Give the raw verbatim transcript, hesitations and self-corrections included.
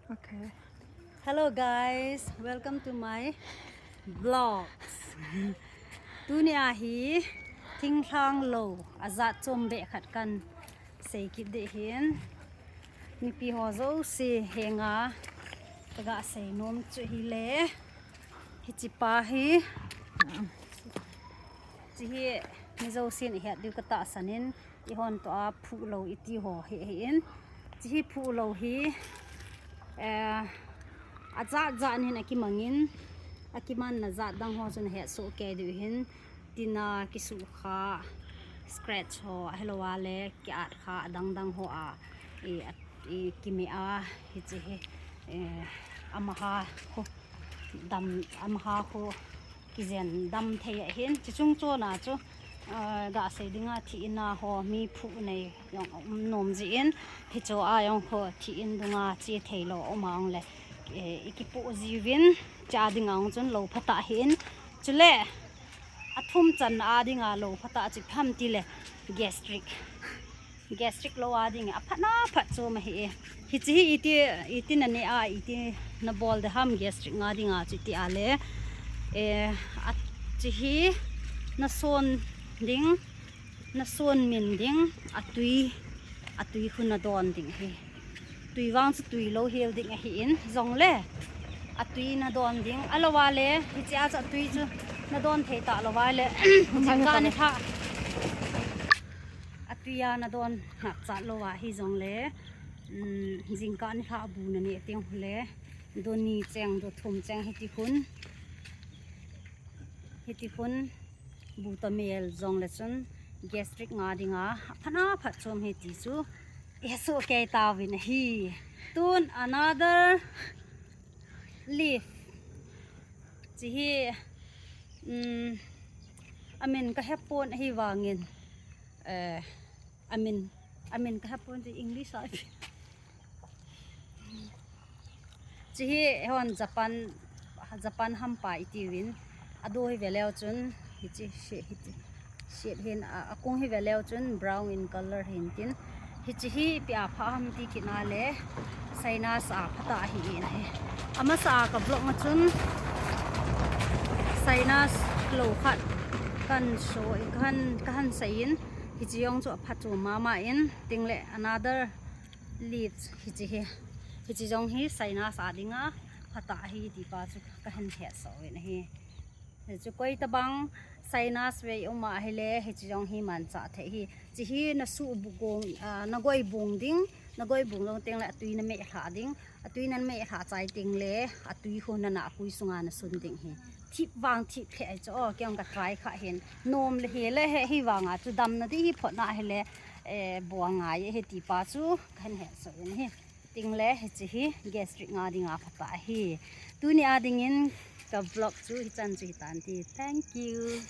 Okay. Hello guys, welcome to my vlogs. Tuni ahi thinglhang lou ajat chom beh khat kan sei kit ding ahin. Mipi ho jouse henga kaga sei nom chu hile, hiche pa hi, hiche hi mi jousen ihet diu katahsan in, eihon toh a phuh lou iti ho hi ahin. Hiche hi phuh lou hi, eh, ajat jat in akimang in, akimanna jat dang ho chun ahet soh kei diu ahin, tina kisukha, scratch ho, ahilou le ki-at kha adang dang ho a, i, a, i, kimeh a, hiche hi, eh, amaha khu dam, amaha khu kijen dam thei ahin, chuche chung chon a chu, eh, gasei dinga thih in a ho mi phuh nei jong um nom jeh in, hiche a jong ho thih in dunga che thei lou um a jong le, eh, ikipoh jiuvin, hiche a dinga jong chun lou phatah ahin, chule athum channa a dinga lou phatah chu ipi ham tile gastric. Gastric lou a ding aphatna phatchom ahi e. Hiche hi iti, iti naneh a, iti nabol ding ham gastric nga dinga chu iti a le. Eh, hiche hi nason ding, nason min ding, atui, atui khu nadon ding ahi. Tui vang chu tui lou hel ding ahin, jongle atui nadon ding. Ahilou le, hiche a chu atui chu nadon thei talou le, jingkah nilhah, atui a nadon ngah chat lou ahi jongle, um, jingkah nilhah bu naneh teng hile, do ni cheng, do thum cheng hiti khun, hiti khun bu toh mel jongle chun gastric nga dinga aphatna phatchom ahi ti chu ihet soh kei tauvin ahi. Tun another leaf. Hiche hi, um, amin kahepon ahivangin, eh, amin, amin kahepon chu English a. Hiche hi eihon Japan, Japan hampa itiuvin, ado hi veleu chun, hiche, hiche, hiche. Sep hin, a, akung hi veleu chun brown in color hin tin. Hiche hi ipi a pha ham ti kit na le, sinus a phatah ahin ahi. Amasa a ka vlog ma chun sinus lou khat kan show, kan, kahin seiyin, hiche jong chu aphatchom mama in, tengle another leaf hiche hi. Hiche jong hi sinus a dinga phatah ahi ti pa chu kahin hetsoh in ahi. Hichu koi tabang sinus vei um ahile, hiche jong hi manchah thei ahi. Hiche hi nasuh bu gong, ah, nagoi bung ding, nagoi bung lou tengle atui nameh lhah ding, atui nameh lhah chai tengle, atui khu nanah kui sunga nasun ding ahi. Thip vang thip lheh ahi chu, o, kei jong ka try kha hin. Nom le hile, hi, hivanga chu damna ding hi photna ahile, eh, bol ngai ahi ti pa chu kahin hetsoh in ahi. Tengle, hiche hi gastric nga dinga phatah ahi. Tuni a dingin ka vlog chu hichan chu hitan ti. Thank you.